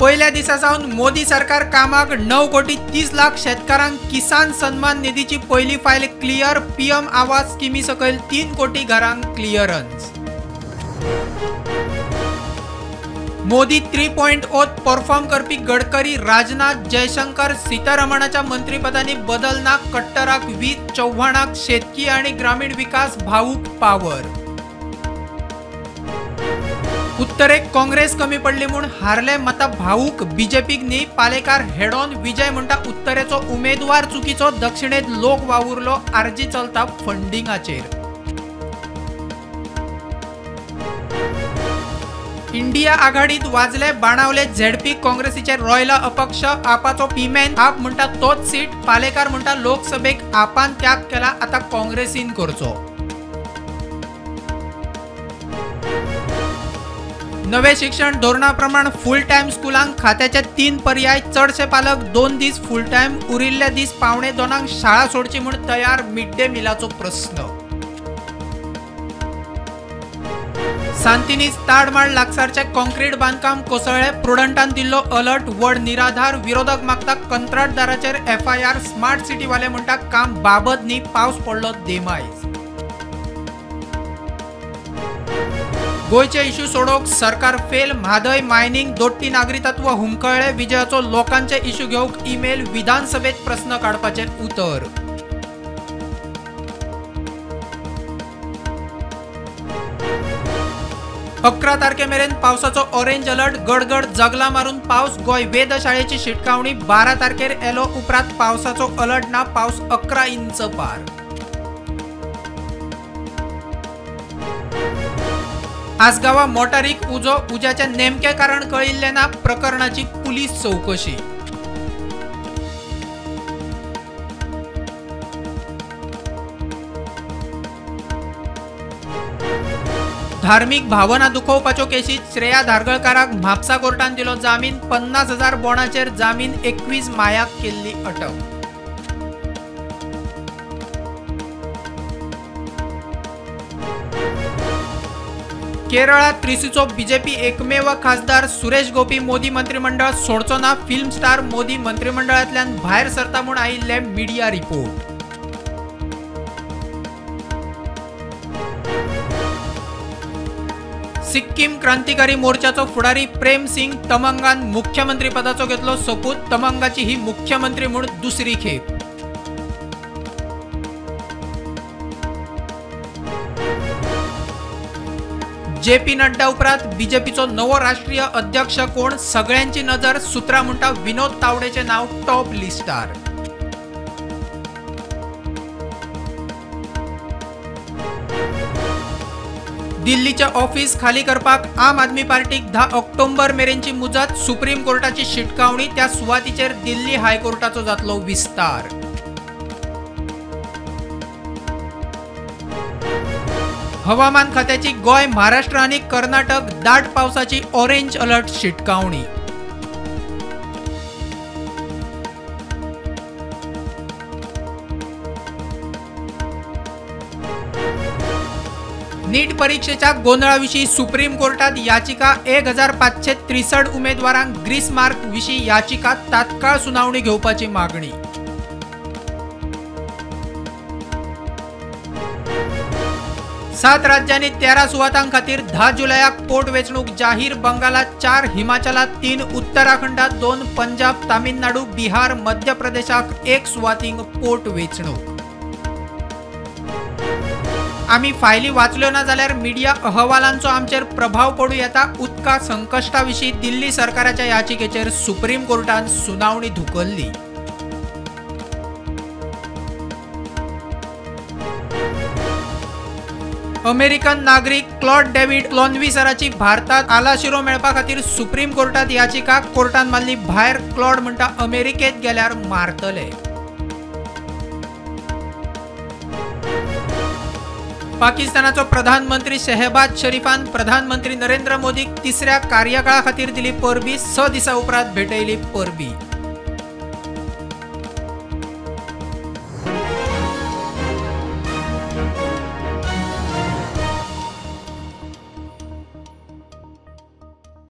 पयल्या दिसा सावन मोदी सरकार कामाक 9 कोटी 30 लाख शेतकारांक किसान सन्मान निधीची पयली फायल क्लियर. पीएम आवास स्किमी सकयल 3 कोटी घरांक क्लियरन्स. मोदी 3.0 परफॉर्म करपी गडकरी, राजनाथ, जयशंकर, सीतारमणाच्या मंत्रीपदांनी बदल ना. कट्टराक वीज, चव्हाणाक शेतकी आनी ग्रामीण विकास, भाऊक पावर. उत्तरेक काँग्रेस कमी पडली म्हूण हारले मतां भाऊक, बीजेपीक न्ही. पालेकार हेड ऑन विजय म्हणटा उत्तरेचो उमेदवार चुकीचो. दक्षिणेत लोक वावुरलो, आरजी चलता फंडिंगाचेर. इंडिया आघाडीत वाजले बाणावले झेडपी काँग्रेसीचे रॉयला अपक्ष. आपाचो पीमॅन, आप म्हणटा तोच सीट. पालेकार म्हणटा लोकसभेक आपान त्याग केला, आता काँग्रेसीन करचो. नवे शिक्षण धोरणा प्रमाण फुल टायम स्कुलांक खात्याचे 3 पर्याय. चडशे पालक 2 दीस फुल टायम, उरिल्ले दीस 1.75 शाळा सोडची म्हूण तयार. मिड डे मिलाचो प्रस्न. सांतिनीज ताडमाड लागसारचे कॉन्क्रीट बांदकाम कोसळ्ळे. प्रुडंटान दिल्लो अलर्ट. व्हड निराधार. विरोधक मागता कंत्राटदाराचेर एफआयआर. स्मार्ट सिटीवाले म्हणटा काम बाबत न्ही, पावस पडलो देमायज. गोंयचे इश्यू सोडोवंक सरकार फेल. म्हादय, मायनिंग, दोट्टी नागरिकत्व हुमकळ्ळे. विजयाचो लोकांचे इश्यू घेवंक ईमेल. विधानसभेत प्रस्न काडपाचें उतर. अकरा तारखे मेरेन पावसाचो ऑरेंज अलर्ट. गडगड जगला मारून पावस. गोंय वेधशाळेची शिटकावणी. 12 तारखेर येलो उपरांत पावसाचो अलर्ट ना. पावस 11 इंच पार. आसगांवां मोटारीक उजो. उज्याचें नेमकें कारण कळिल्लें ना. प्रकरणाची पुलीस चवकशी. धार्मिक भावना दुखोवपाच्यो केशीत श्रेया धारगळकाराक म्हापसा कोर्टान दिलो जामीन. 50,000 बॉण्डाचेर जामीन. 21 मायाक केल्ली अटक. केरळात त्रिसूचो बीजेपी एकमेव खासदार सुरेश गोपी मोदी मंत्रिमंडळ सोडचो ना. फिल्म स्टार मोदी मंत्रिमंडळांतल्यान भायर सरता म्हूण आयिल्ले मिडिया रिपोर्ट. सिक्कीम क्रांतिकारी मोर्चाचो फुडारी प्रेम सिंग तमंगान मुख्यमंत्रीपदाचो घेतलो सोपूत. तमंगाची ही मुख्यमंत्री म्हूण दुसरी खेप. जेपी नड्डा उपरांत बीजेपीचो नवो राष्ट्रीय अध्यक्ष कोण, सगळ्यांची नजर. सूत्रां म्हणटा विनोद तावडेचें नांव टॉप लिस्टार. दिल्लीचें ऑफिस खाली करपाक आम आदमी पार्टीक 10 ऑक्टोबर मेरेनची मुजत. सुप्रीम कोर्टाची शिटकावणी. त्या सुवातीचेर दिल्ली हायकोर्टाचो जातलो विस्तार. हवामान खात्याची गोंय, महाराष्ट्र आनी कर्नाटक दाट पावसाची ऑरेंज अलर्ट शिटकावणी. नीट परीक्षेच्या गोंदळाविशीं सुप्रीम कोर्टात याचिका. 1563 उमेदवारांक ग्रीस मार्क विशीं याचिका. तात्काळ सुनावणी घेवपाची मागणी. सात राज्यांनी 13 सुवातां खातीर 10 जुलयाक पोटवेंचणूक जाहीर. बंगालात 4, हिमाचलात 3, उत्तराखंडात 2, पंजाब, तामिळनाडू, बिहार, मध्य प्रदेशाक 1 सुवातींक पोटवेंचणूक. आमी फायली वाचल्यो ना जाल्यार मिडिया अहवालांचो आमचेर प्रभाव पडूं येता. उदका संकश्टा विशीं दिल्ली सरकाराच्या याचिकेचेर सुप्रीम कोर्टान सुनावणी धुकल्ली. अमेरिकन नागरीक क्लॉड डेव्हिड क्लॉनविसराची भारतात आलाशिरो मेळपा खातीर सुप्रीम कोर्टात याचिका. कोर्टान मारली भायर. क्लॉड म्हणटा अमेरिकेत गेल्यार मारतले. पाकिस्तानाचो प्रधानमंत्री शेहबाज शरीफान प्रधानमंत्री नरेंद्र मोदीक तिसऱ्या कार्यकाळा खातीर दिली परबी. 6 दिसां उपरांत भेटयली परबी.